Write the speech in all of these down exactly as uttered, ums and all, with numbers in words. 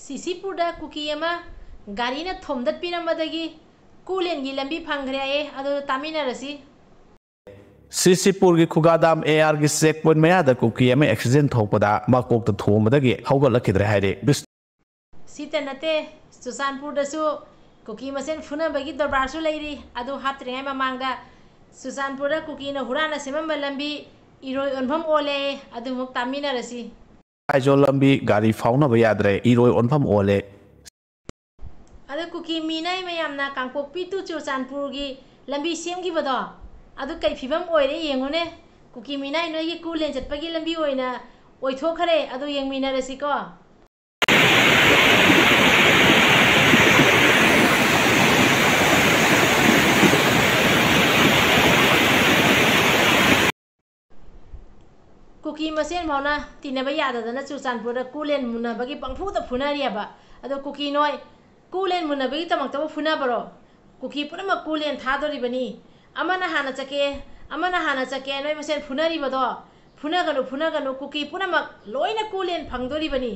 ꯁꯤꯁꯤꯄꯨꯔꯗ ꯀꯨꯀꯤ ꯑꯃ ꯒꯥꯔꯤꯅ ꯊꯣꯝꯗꯠꯄꯤꯔꯝꯕꯗꯒꯤ ꯀꯨꯂꯦꯟꯒꯤ ꯂꯝꯕꯤ ꯐꯪꯈ꯭ꯔꯦ ꯍꯥꯏꯌꯦ꯫ ꯑꯗꯨ ꯇꯥꯃꯤꯟꯅꯔꯁꯤ꯫ ꯁꯤꯁꯤꯄꯨꯔꯒꯤ ꯈꯨꯒꯥꯗꯥꯝ ꯑꯦ ꯑꯥꯔꯒꯤ ꯆꯦꯛ ꯄꯣꯏꯟ ꯃꯌꯥꯗ ꯀꯨꯀꯤ ꯑꯃ ꯑꯦꯛꯁꯤꯗꯦꯟ ꯊꯣꯛꯄꯗ ꯃꯀꯣꯛꯇ ꯊꯣꯝꯕꯗꯒꯤ ꯍꯧꯒꯠꯂꯛꯈꯤꯗ꯭ꯔꯦ ꯍꯥꯏꯔꯦ꯫ ꯕꯤꯁ- ꯁꯤꯇ ꯅꯠꯇꯦ, ꯆꯨꯔꯆꯥꯟꯄꯨꯔꯗꯁꯨ ꯀꯨꯀꯤ ꯃꯁꯦꯟ ꯐꯨꯅꯕꯒꯤ ꯗꯔꯕꯥꯔꯁꯨ ꯂꯩꯔꯤ꯫ ꯑꯗꯨ ꯍꯥꯞꯇ꯭ꯔꯤꯉꯩ ꯃꯃꯥꯡꯗ ꯆꯨꯔꯆꯥꯟꯄꯨꯔꯗ ꯀꯨꯀꯤꯅ ꯍꯨꯔꯥꯟꯅ ꯁꯦꯝꯃꯝꯕ ꯂꯝꯕꯤ ꯏꯔꯣꯏ ꯑꯣꯟꯐꯝ ꯑꯣꯜꯂꯦ꯫ ꯑꯗꯨꯃꯨꯛ ꯇꯥꯃꯤꯟꯅꯔꯁꯤ꯫ ꯑꯥꯏꯖꯣꯜ ꯂꯝꯕꯤ ꯒꯥꯔꯤ ꯐꯥꯎꯅꯕ ꯌꯥꯗ꯭ꯔꯦ, ꯏꯔꯣꯏ ꯑꯣꯟꯐꯝ ꯑꯣꯜꯂꯦ꯫ ꯑꯗꯣ ꯀꯨꯀꯤ ꯃꯤꯅꯥꯏ ꯃꯌꯥꯝꯅ ꯀꯥꯡꯄꯣꯛꯄꯤ to ꯆꯨꯔꯆꯥꯟꯄꯨꯔꯒꯤ ꯂꯝꯕꯤ ꯁꯦꯝꯈꯤꯕꯗꯣ, ꯑꯗꯨ ꯀꯩ ꯐꯤꯕꯝ ꯑꯣꯏꯔꯦ ꯌꯦꯡꯉꯨꯅꯦ꯫ ꯀꯨꯀꯤ ꯃꯤꯅꯥꯏ ꯅꯣꯏꯒꯤ ꯀꯨꯂꯦꯟ ꯆꯠꯄꯒꯤ ꯂꯝꯕꯤ ꯑꯣꯏꯅ ꯑꯣꯏꯊꯣꯛꯈ꯭ꯔꯦ꯫ ꯑꯗꯨ ꯌꯦꯡꯃꯤꯟꯅꯔꯁꯤꯀꯣ꯫ ꯀꯨꯀꯤ ꯃꯁꯦꯟ ꯐꯥꯎꯅ ꯇꯤꯟꯅꯕ ꯌꯥꯗꯗꯅ ꯆꯨꯔꯆꯥꯟꯄꯨꯔꯗ ꯀꯨꯂꯦꯟ ꯃꯨꯟꯅꯕꯒꯤ ꯄꯪꯐꯨꯗ ꯐꯨꯅꯔꯤꯑꯕ꯫ ꯑꯗꯣ ꯀꯨꯀꯤ ꯅꯣꯏ ꯀꯨꯂꯦꯟ ꯃꯨꯟꯅꯕꯒꯤꯗꯃꯛꯇꯕꯨ ꯐꯨꯅꯕꯔꯣ? ꯀꯨꯀꯤ ꯄꯨꯝꯅꯃꯛ ꯀꯨꯂꯦꯟ ꯊꯥꯗꯣꯔꯤꯕꯅꯤ꯫ ꯑꯃꯅ ꯍꯥꯟꯅ ꯆꯠꯀꯦ, ꯑꯃꯅ ꯍꯥꯟꯅ ꯆꯠꯀꯦ, ꯅꯣꯏ ꯃꯁꯦꯟ ꯐꯨꯅꯔꯤꯕꯗꯣ, ꯐꯨꯅꯒꯅꯨ, ꯐꯨꯅꯒꯅꯨ, ꯀꯨꯀꯤ ꯄꯨꯝꯅꯃꯛ ꯂꯣꯏꯅ ꯀꯨꯂꯦꯟ ꯐꯪꯗꯣꯔꯤꯕꯅꯤ꯫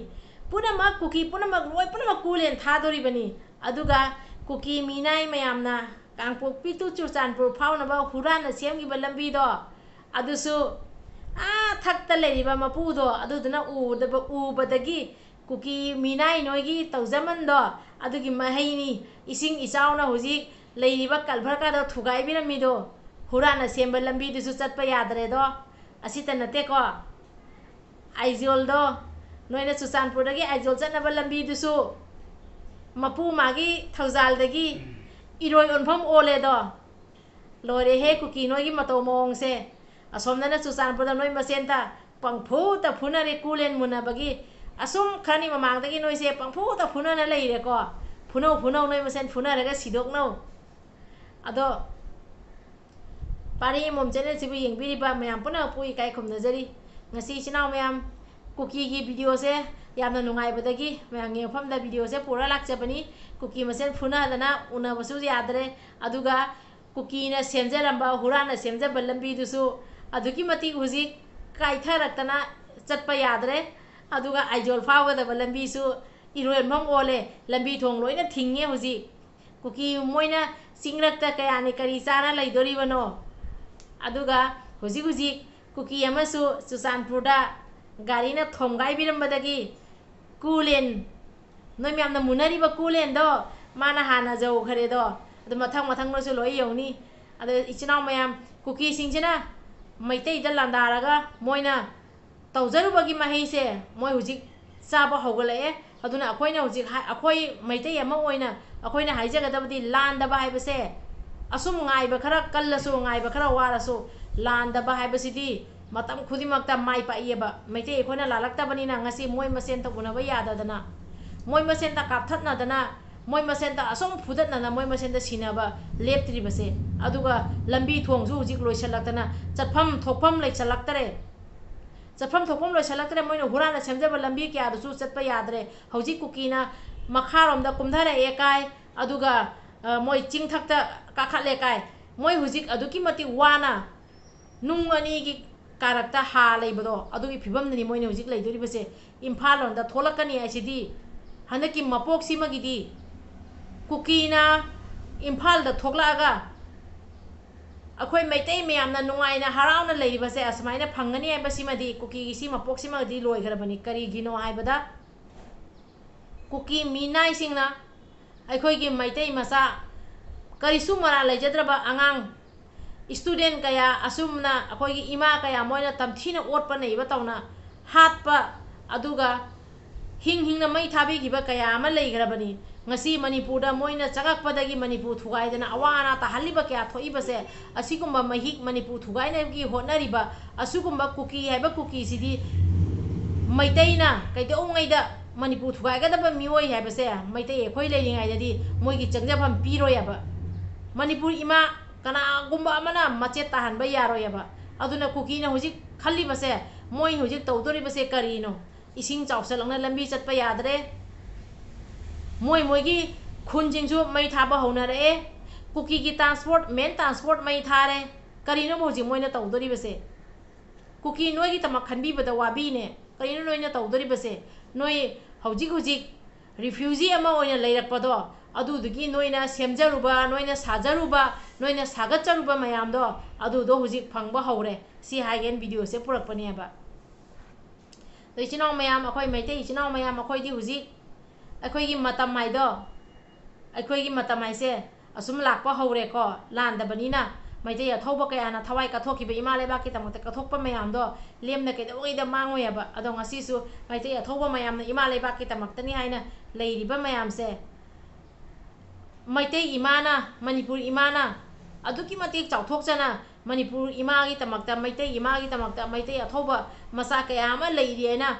ꯄꯨꯝꯅꯃꯛ, ꯀꯨꯀꯤ ꯄꯨꯝꯅꯃꯛ, ꯂꯣꯏ ꯄꯨꯝꯅꯃꯛ ꯀꯨꯂꯦꯟ ꯊꯥꯗꯣꯔꯤꯕꯅꯤ꯫ ꯑꯗꯨꯒ ꯀꯨꯀꯤ ꯃꯤꯅꯥꯏ ꯃꯌꯥꯝꯅ ꯀꯥꯡꯄꯣꯛꯄꯤ to ꯆꯨꯔꯆꯥꯟꯄꯨꯔ ꯐꯥꯎꯅꯕ ꯍꯨꯔꯥꯟꯅ ꯁꯦꯝꯈꯤꯕ ꯂꯝꯕꯤꯗꯣ, ꯑꯗꯨꯁꯨ ꯑꯥ ꯊꯛꯇ ꯂꯩꯔꯤꯕ ꯃꯄꯨꯗꯣ ꯑꯗꯨꯗꯨꯅ ꯎꯗꯕ, ꯎꯕꯗꯒꯤ ꯀꯨꯀꯤ ꯃꯤꯅꯥꯏ ꯅꯣꯏꯒꯤ ꯇꯧꯖꯃꯟꯗꯣ ꯑꯗꯨꯒꯤ ꯃꯍꯩꯅꯤ꯫ ꯏꯁꯤꯡ ꯏꯆꯥꯎꯅ ꯍꯧꯖꯤꯛ ꯂꯩꯔꯤꯕ ꯀꯜꯚꯔꯀꯗꯣ ꯊꯨꯒꯥꯏꯕꯤꯔꯝꯃꯤꯗꯣ, ꯍꯨꯔꯥꯟꯅ ꯁꯦꯝꯕ ꯂꯝꯕꯤꯗꯨꯁꯨ ꯆꯠꯄ ꯌꯥꯗ꯭ꯔꯦꯗꯣ꯫ ꯑꯁꯤꯇ ꯅꯠꯇꯦꯀꯣ, ꯑꯥꯏꯖꯣꯜꯗꯣ, ꯅꯣꯏꯅ ꯆꯨꯔꯆꯥꯟꯄꯨꯔꯗꯒꯤ ꯑꯥꯏꯖꯣꯜ ꯆꯠꯅꯕ ꯂꯝꯕꯤꯗꯨꯁꯨ ꯃꯄꯨ ꯃꯥꯒꯤ ꯊꯧꯖꯥꯜꯗꯒꯤ ꯏꯔꯣꯏ ꯑꯣꯟꯐꯝ ꯑꯣꯜꯂꯦꯗꯣ꯫ ꯂꯣꯏꯔꯦꯍꯦ ꯀꯨꯀꯤ ꯅꯣꯏꯒꯤ ꯃꯇꯧ ꯃꯑꯣꯡꯁꯦ꯫ ꯑꯁꯣꯝꯗꯅ ꯆꯨꯔꯆꯥꯟꯄꯨꯔꯗ ꯅꯣꯏ ꯃꯁꯦꯟꯇ ꯄꯪꯐꯨꯗ ꯐꯨꯅꯔꯦ ꯀꯨꯂꯦꯟ ꯃꯨꯟꯅꯕꯒꯤ꯫ ꯑꯁꯨꯝ ꯈꯔꯅꯤ ꯃꯃꯥꯡꯗꯒꯤ ꯅꯣꯏꯁꯦ ꯄꯪꯐꯨꯗ ꯐꯨꯅꯅ ꯂꯩꯔꯦꯀꯣ꯫ ꯐꯨꯅꯧ, ꯐꯨꯅꯧ, ꯅꯣꯏ ꯃꯁꯦꯟ ꯐꯨꯅꯔꯒ ꯁꯤꯗꯣꯛꯅꯧ꯫ ꯑꯗꯣ ꯄꯥꯔꯤ ꯑꯃꯃꯝ ꯆꯦꯅꯦꯜꯁꯤꯕꯨ ꯌꯦꯡꯕꯤꯔꯤꯕ ꯃꯌꯥꯝ ꯄꯨꯝꯅꯃꯛꯄꯨ ꯏꯀꯥꯏ ꯈꯨꯝꯅꯖꯔꯤ꯫ ꯉꯁꯤ ꯏꯆꯤꯟ ꯏꯅꯥꯎ ꯃꯌꯥꯝ, ꯀꯨꯀꯤꯒꯤ ꯚꯤꯗꯤꯑꯣꯁꯦ ꯌꯥꯝꯅ ꯅꯨꯡꯉꯥꯏꯕꯗꯒꯤ ꯃꯌꯥꯝꯒꯤ ꯃꯐꯝꯗ ꯚꯤꯗꯤꯑꯣꯁꯦ ꯄꯨꯔ ꯂꯥꯛꯆꯕꯅꯤ꯫ ꯀꯨꯀꯤ ꯃꯁꯦꯟ ꯐꯨꯅꯗꯅ ꯎꯅꯕꯁꯨ ꯌꯥꯗ꯭ꯔꯦ꯫ ꯑꯗꯨꯒ ꯀꯨꯀꯤꯅ ꯁꯦꯝꯖꯔꯝꯕ, ꯍꯨꯔꯥꯟꯅ ꯁꯦꯝꯖꯕ ꯂꯝꯕꯤꯗꯨꯁꯨ ꯑꯗꯨꯛꯀꯤ ꯃꯇꯤꯛ ꯍꯧꯖꯤꯛ ꯀꯥꯏꯊꯔꯛꯇꯅ ꯆꯠꯄ ꯌꯥꯗ꯭ꯔꯦ꯫ ꯑꯗꯨꯒ ꯑꯥꯏꯖꯣꯜ ꯐꯥꯎꯒꯗꯕ ꯂꯝꯕꯤꯁꯨ ꯏꯔꯣꯏ ꯌꯣꯟꯐꯝ ꯑꯣꯜꯂꯦ꯫ ꯂꯝꯕꯤ ꯊꯣꯡ ꯂꯣꯏꯅ ꯊꯤꯡꯉꯦ ꯍꯧꯖꯤꯛ꯫ ꯀꯨꯀꯤ ꯃꯣꯏꯅ ꯆꯤꯡꯂꯛꯇ ꯀꯌꯥꯅꯤ ꯀꯔꯤ ꯆꯥꯅ ꯂꯩꯗꯣꯔꯤꯕꯅꯣ? ꯑꯗꯨꯒ ꯍꯧꯖꯤꯛ ꯍꯧꯖꯤꯛ ꯀꯨꯀꯤ ꯑꯃꯁꯨ ꯆꯨꯔꯆꯥꯟꯄꯨꯔꯗ ꯒꯥꯔꯤꯅ ꯊꯣꯝꯒꯥꯏꯕꯤꯔꯝꯕꯗꯒꯤ ꯀꯨꯂꯦꯟ, ꯅꯣꯏ ꯃꯌꯥꯝꯅ ꯃꯨꯟꯅꯔꯤꯕ ꯀꯨꯂꯦꯟꯗꯣ, ꯃꯥꯅ ꯍꯥꯟꯅ ꯌꯧꯈ꯭ꯔꯦꯗꯣ꯫ ꯑꯗꯨ ꯃꯊꯪ ꯃꯊꯪꯗꯁꯨ ꯂꯣꯏ ꯌꯧꯅꯤ꯫ ꯑꯗꯣ ꯏꯆꯤꯟ ꯏꯅꯥꯎ ꯃꯌꯥꯝ, ꯀꯨꯀꯤꯁꯤꯡꯁꯤꯅ ꯃꯩꯇꯩꯗ ꯂꯥꯟꯗꯥꯔꯒ ꯃꯣꯏꯅ ꯇꯧꯖꯔꯨꯕꯒꯤ ꯃꯍꯩꯁꯦ ꯃꯣꯏ ꯍꯧꯖꯤꯛ ꯆꯥꯕ ꯍꯧꯒꯠꯂꯛꯑꯦ꯫ ꯑꯗꯨꯅ ꯑꯩꯈꯣꯏꯅ ꯍꯧꯖꯤꯛ ꯍꯥꯏ-, ꯑꯩꯈꯣꯏ ꯃꯩꯇꯩ ꯑꯃ ꯑꯣꯏꯅ ꯑꯩꯈꯣꯏꯅ ꯍꯥꯏꯖꯒꯗꯕꯗꯤ, ꯂꯥꯟꯗꯕ ꯍꯥꯏꯕꯁꯦ, ꯑꯁꯨꯝ ꯉꯥꯏꯕ ꯈꯔ ꯀꯜꯂꯁꯨ, ꯉꯥꯏꯕ ꯈꯔ ꯋꯥꯔꯁꯨ, ꯂꯥꯟꯗꯕ ꯍꯥꯏꯕꯁꯤꯗꯤ ꯃꯇꯝ ꯈꯨꯗꯤꯡꯃꯛꯇ ꯃꯥꯏ ꯄꯥꯛꯏꯑꯕ꯫ ꯃꯩꯇꯩ ꯑꯩꯈꯣꯏꯅ ꯂꯥꯜꯂꯛꯇꯕꯅꯤꯅ ꯉꯁꯤ ꯃꯣꯏ ꯃꯁꯦꯟꯇ ꯎꯅꯕ ꯌꯥꯗꯗꯅ, ꯃꯣꯏ ꯃꯁꯦꯟꯇ ꯀꯥꯞꯊꯠꯅꯗꯅ, ꯃꯣꯏ ꯃꯁꯦꯟꯇ ꯑꯁꯨꯝ ꯐꯨꯗꯠꯅꯗꯅ, ꯃꯣꯏ ꯃꯁꯦꯟꯇ ꯁꯤꯅꯕ ꯂꯦꯞꯇ꯭ꯔꯤꯕꯁꯦ꯫ ꯑꯗꯨꯒ ꯂꯝꯕꯤ ꯊꯣꯡꯁꯨ ꯍꯧꯖꯤꯛ ꯂꯣꯏꯁꯤꯜꯂꯛꯇꯅ ꯆꯠꯐꯝ ꯊꯣꯛꯐꯝ ꯂꯩꯁꯤꯜꯂꯛꯇ꯭ꯔꯦ꯫ ꯆꯠꯐꯝ ꯊꯣꯛꯐꯝ ꯂꯣꯏꯁꯤꯜꯂꯛꯇ꯭ꯔꯦ꯫ ꯃꯣꯏꯅ ꯍꯨꯔꯥꯟꯅ ꯁꯦꯝꯖꯕ ꯂꯝꯕꯤ ꯀꯌꯥꯗꯨꯁꯨ ꯆꯠꯄ ꯌꯥꯗ꯭ꯔꯦ꯫ ꯍꯧꯖꯤꯛ ꯀꯨꯀꯤꯅ ꯃꯈꯥꯔꯣꯝꯗ ꯀꯨꯝꯊꯔꯛꯑꯦ ꯀꯥꯏ, ꯑꯗꯨꯒ, ꯑ, ꯃꯣꯏ ꯆꯤꯡꯊꯛꯇ ꯀꯥꯈꯠꯂꯦ ꯀꯥꯏ꯫ ꯃꯣꯏ ꯍꯧꯖꯤꯛ ꯑꯗꯨꯛꯀꯤ ꯃꯇꯤꯛ ꯋꯥꯅ ꯅꯨꯡ ꯑꯅꯤꯒꯤ ꯀꯥꯔꯛꯇ ꯍꯥ ꯂꯩꯕꯗꯣ, ꯑꯗꯨꯒꯤ ꯐꯤꯕꯝꯗꯅꯤ ꯃꯣꯏꯅ ꯍꯧꯖꯤꯛ ꯂꯩꯗꯣꯔꯤꯕꯁꯦ꯫ ꯏꯝꯐꯥꯜ ꯂꯣꯝꯗ ꯊꯣꯛꯂꯛꯀꯅꯤ ꯍꯥꯏꯁꯤꯗꯤ ꯍꯟꯗꯛꯀꯤ ꯃꯄꯣꯛꯁꯤꯃꯒꯤꯗꯤ ꯀꯨꯀꯤꯅ ꯏꯝꯐꯥꯜꯗ ꯊꯣꯛꯂꯛꯑꯒ ꯑꯩꯈꯣꯏ ꯃꯩꯇꯩ ꯃꯌꯥꯝꯅ ꯅꯨꯡꯉꯥꯏꯅ ꯍꯔꯥꯎꯅ ꯂꯩꯔꯤꯕꯁꯦ ꯑꯁꯨꯃꯥꯏꯅ ꯐꯪꯒꯅꯤ ꯍꯥꯏꯕꯁꯤꯃꯗꯤ ꯀꯨꯀꯤꯒꯤ ꯁꯤ ꯃꯄꯣꯛꯁꯤꯃꯗꯤ ꯂꯣꯏꯈ꯭ꯔꯕꯅꯤ꯫ ꯀꯔꯤꯒꯤꯅꯣ ꯍꯥꯏꯕꯗ, ꯀꯨꯀꯤ ꯃꯤꯅꯥꯏꯁꯤꯡꯅ ꯑꯩꯈꯣꯏꯒꯤ ꯃꯩꯇꯩ ꯃꯆꯥ, ꯀꯔꯤꯁꯨ ꯃꯔꯥꯜ ꯂꯩꯖꯗ꯭ꯔꯕ ꯑꯉꯥꯡ, student ꯀꯌꯥ ꯑꯁꯨꯝꯅ ꯑꯩꯈꯣꯏꯒꯤ ꯏꯃꯥ ꯀꯌꯥ ꯃꯣꯏꯅ ꯇꯝꯊꯤꯅ ꯑꯣꯠꯄ ꯅꯩꯕ ꯇꯧꯅ ꯍꯥꯠꯄ, ꯑꯗꯨꯒ ꯍꯤꯡ ꯍꯤꯡꯅ ꯃꯩ ꯊꯥꯕꯤꯈꯤꯕ ꯀꯌꯥ ꯑꯃ ꯂꯩꯈ꯭ꯔꯕꯅꯤ꯫ ꯉꯁꯤ ꯃꯅꯤꯄꯨꯔꯗ ꯃꯣꯏꯅ ꯆꯪꯉꯛꯄꯗꯒꯤ ꯃꯅꯤꯄꯨꯔ ꯊꯨꯒꯥꯏꯗꯅ ꯑꯋꯥ ꯑꯅꯥ ꯇꯥꯍꯜꯂꯤꯕ ꯀꯌꯥ ꯊꯣꯛꯏꯕꯁꯦ, ꯑꯁꯤꯒꯨꯝꯕ ꯃꯍꯤꯛ ꯃꯅꯤꯄꯨꯔ ꯊꯨꯒꯥꯏꯅꯕꯒꯤ ꯍꯣꯠꯅꯔꯤꯕ ꯑꯁꯤꯒꯨꯝꯕ ꯀꯨꯀꯤ ꯍꯥꯏꯕ ꯀꯨꯀꯤꯁꯤꯗꯤ ꯃꯩꯇꯩꯅ ꯀꯩꯗꯧꯉꯩꯗ ꯃꯅꯤꯄꯨꯔ ꯊꯨꯒꯥꯏꯒꯗꯕ ꯃꯤꯑꯣꯏ ꯍꯥꯏꯕꯁꯦ ꯃꯩꯇꯩ ꯑꯩꯈꯣꯏ ꯂꯩꯔꯤꯉꯩꯗꯗꯤ ꯃꯣꯏꯒꯤ ꯆꯪꯖꯐꯝ ꯄꯤꯔꯣꯏꯑꯕ꯫ ꯃꯅꯤꯄꯨꯔ ꯏꯃꯥ ꯀꯅꯥꯒꯨꯝꯕ ꯑꯃꯅ ꯃꯆꯦꯠ ꯇꯥꯍꯟꯕ ꯌꯥꯔꯣꯏꯑꯕ꯫ ꯑꯗꯨꯅ ꯀꯨꯀꯤꯅ ꯍꯧꯖꯤꯛ ꯈꯜꯂꯤꯕꯁꯦ, ꯃꯣꯏ ꯍꯧꯖꯤꯛ ꯇꯧꯗꯣꯔꯤꯕꯁꯦ ꯀꯔꯤꯅꯣ? ꯏꯁꯤꯡ ꯆꯥꯎꯁꯜꯂꯛꯅ ꯂꯝꯕꯤ ꯆꯠꯄ ꯌꯥꯗ꯭ꯔꯦ꯫ ꯃꯣꯏ ꯃꯣꯏꯒꯤ ꯈꯨꯟꯁꯤꯡꯁꯨ ꯃꯩ ꯊꯥꯕ ꯍꯧꯅꯔꯛꯑꯦ꯫ ꯀꯨꯀꯤꯒꯤ transport, main transport ꯃꯩ ꯊꯥꯔꯦ꯫ ꯀꯔꯤꯅꯣꯕ ꯍꯧꯖꯤꯛ ꯃꯣꯏꯅ ꯇꯧꯗꯣꯔꯤꯕꯁꯦ? ꯀꯨꯀꯤ ꯅꯣꯏꯒꯤꯗꯃꯛ ꯈꯟꯕꯤꯕꯗ ꯋꯥꯕꯤꯅꯦ꯫ ꯀꯔꯤꯅꯣ ꯅꯣꯏꯅ ꯇꯧꯗꯣꯔꯤꯕꯁꯦ? ꯅꯣꯏ ꯍꯧꯖꯤꯛ ꯍꯧꯖꯤꯛ ꯔꯤꯐ꯭ꯌꯨꯖꯤ ꯑꯃ ꯑꯣꯏꯅ ꯂꯩꯔꯛꯄꯗꯣ, ꯑꯗꯨꯗꯨꯒꯤ ꯅꯣꯏꯅ ꯁꯦꯝꯖꯔꯨꯕ, ꯅꯣꯏꯅ ꯁꯥꯖꯔꯨꯕ, ꯅꯣꯏꯅ ꯁꯥꯒꯠꯆꯔꯨꯕ ꯃꯌꯥꯝꯗꯣ, ꯑꯗꯨꯗꯣ ꯍꯧꯖꯤꯛ ꯐꯪꯕ ꯍꯧꯔꯦ꯫ ꯁꯤ ꯍꯥꯏꯒꯦꯅ ꯚꯤꯗꯤꯑꯣꯁꯦ ꯄꯨꯔꯛꯄꯅꯦꯕ꯫ ꯑꯗꯣ ꯏꯆꯤꯟ ꯏꯅꯥꯎ ꯃꯌꯥꯝ, ꯑꯩꯈꯣꯏ ꯃꯩꯇꯩ ꯏꯆꯤꯟ ꯏꯅꯥꯎ ꯃꯌꯥꯝ, ꯑꯩꯈꯣꯏꯗꯤ ꯍꯧꯖꯤꯛ ꯑꯩꯈꯣꯏꯒꯤ ꯃꯇꯝ ꯍꯥꯏꯗꯣ, ꯑꯩꯈꯣꯏꯒꯤ ꯃꯇꯝ ꯍꯥꯏꯁꯦ ꯑꯁꯨꯝ ꯂꯥꯛꯄ ꯍꯧꯔꯦꯀꯣ꯫ ꯂꯥꯟꯗꯕꯅꯤꯅ ꯃꯩꯇꯩ ꯑꯊꯧꯕ ꯀꯌꯥꯅ ꯊꯋꯥꯏ ꯀꯠꯊꯣꯛꯈꯤꯕ, ꯏꯃꯥ ꯂꯩꯕꯥꯛꯀꯤꯗꯃꯛꯇ ꯀꯠꯊꯣꯛꯄ ꯃꯌꯥꯝꯗꯣ ꯂꯦꯝꯅ ꯀꯩꯗꯧꯉꯩꯗ ꯃꯥꯡꯉꯣꯏ ꯍꯥꯏꯕ꯫ ꯑꯗꯣ ꯉꯁꯤꯁꯨ ꯃꯩꯇꯩ ꯑꯊꯧꯕ ꯃꯌꯥꯝꯅ ꯏꯃꯥ ꯂꯩꯕꯥꯛꯀꯤꯗꯃꯛꯇꯅꯤ ꯍꯥꯏꯅ ꯂꯩꯔꯤꯕ ꯃꯌꯥꯝꯁꯦ, ꯃꯩꯇꯩ ꯏꯃꯥꯅ, ꯃꯅꯤꯄꯨꯔ ꯏꯃꯥꯅ ꯑꯗꯨꯛꯀꯤ ꯃꯇꯤꯛ ꯆꯥꯎꯊꯣꯛꯆꯅ ꯃꯅꯤꯄꯨꯔ ꯏꯃꯥꯒꯤꯗꯃꯛꯇ, ꯃꯩꯇꯩ ꯏꯃꯥꯒꯤꯗꯃꯛꯇ, ꯃꯩꯇꯩ ꯑꯊꯧꯕ ꯃꯆꯥ ꯀꯌꯥ ꯑꯃ ꯂꯩꯔꯤ ꯍꯥꯏꯅ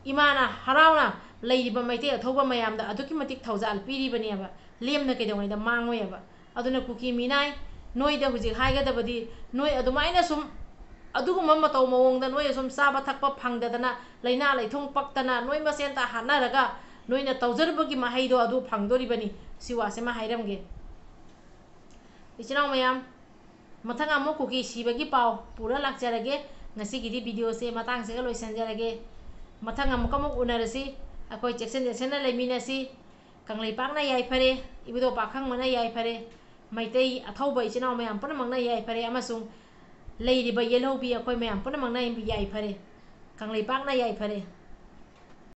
ꯏꯃꯥꯅ ꯍꯔꯥꯎꯅ ꯂꯩꯔꯤꯕ ꯃꯩꯇꯩ ꯑꯊꯧꯕ ꯃꯌꯥꯝꯗ ꯑꯗꯨꯛꯀꯤ ꯃꯇꯤꯛ ꯊꯧꯖꯥꯜ ꯄꯤꯔꯤꯕꯅꯦꯕ, ꯂꯦꯝꯅ ꯀꯩꯗꯧꯉꯩꯗ ꯃꯥꯡꯉꯣꯏꯑꯕ꯫ ꯑꯗꯨꯅ ꯀꯨꯀꯤ ꯃꯤꯅꯥꯏ, ꯅꯣꯏꯗ ꯍꯧꯖꯤꯛ ꯍꯥꯏꯒꯗꯕꯗꯤ, ꯅꯣꯏ ꯑꯗꯨꯃꯥꯏꯅ ꯁꯨꯝ ꯑꯗꯨꯒꯨꯝꯕ ꯃꯇꯧ ꯃꯑꯣꯡꯗ ꯅꯣꯏꯅ ꯁꯨꯝ ꯆꯥꯕ ꯊꯛꯄ ꯐꯪꯗꯗꯅ, ꯂꯥꯏꯅꯥ ꯂꯥꯏꯊꯨꯡ ꯄꯛꯇꯅ, ꯅꯣꯏ ꯃꯁꯦꯟꯇ ꯍꯥꯠꯅꯔꯒ ꯅꯣꯏꯅ ꯇꯧꯖꯔꯨꯕꯒꯤ ꯃꯍꯩꯗꯣ ꯑꯗꯨ ꯐꯪꯗꯣꯔꯤꯕꯅꯤ꯫ ꯁꯤ ꯋꯥꯁꯤꯃ ꯍꯥꯏꯔꯝꯒꯦ꯫ ꯏꯆꯤꯟ ꯏꯅꯥꯎ ꯃꯌꯥꯝ, ꯃꯊꯪ ꯑꯃꯨꯛ ꯀꯨꯀꯤ ꯁꯤꯕꯒꯤ ꯄꯥꯎ ꯄꯨꯔ ꯂꯥꯛꯆꯔꯒꯦ꯫ ꯉꯁꯤꯒꯤꯗꯤ ꯚꯤꯗꯤꯑꯣꯁꯦ ꯃꯇꯥꯡꯁꯤꯒ ꯂꯣꯏꯁꯤꯟꯖꯔꯒꯦ꯫ ꯃꯊꯪ ꯑꯃꯨꯛ ꯑꯃꯨꯛ ꯎꯅꯔꯁꯤ꯫ ꯑꯩꯈꯣꯏ ꯆꯦꯛꯁꯤꯟ ꯆꯦꯛꯁꯤꯟꯅ ꯂꯩꯃꯤꯟꯅꯁꯤ꯫ ꯀꯪꯂꯩꯄꯥꯛꯅ ꯌꯥꯏꯐꯔꯦ, ꯏꯕꯨꯙꯧ ꯄꯥꯈꯪꯕꯅ ꯌꯥꯏꯐꯔꯦ, ꯃꯩꯇꯩ ꯑꯊꯧꯕ ꯏꯆꯤꯟ ꯏꯅꯥꯎ ꯃꯌꯥꯝ ꯄꯨꯝꯅꯃꯛꯅ ꯌꯥꯏꯐꯔꯦ, ꯑꯃꯁꯨꯡ ꯂꯩꯔꯤꯕ ꯌꯦꯜꯍꯧꯕꯤ ꯑꯩꯈꯣꯏ ꯃꯌꯥꯝ ꯄꯨꯝꯅꯃꯛꯅ ꯌꯥꯏꯐꯔꯦ꯫ ꯀꯪꯂꯩꯄꯥꯛꯅ ꯌꯥꯏꯐꯔꯦ꯫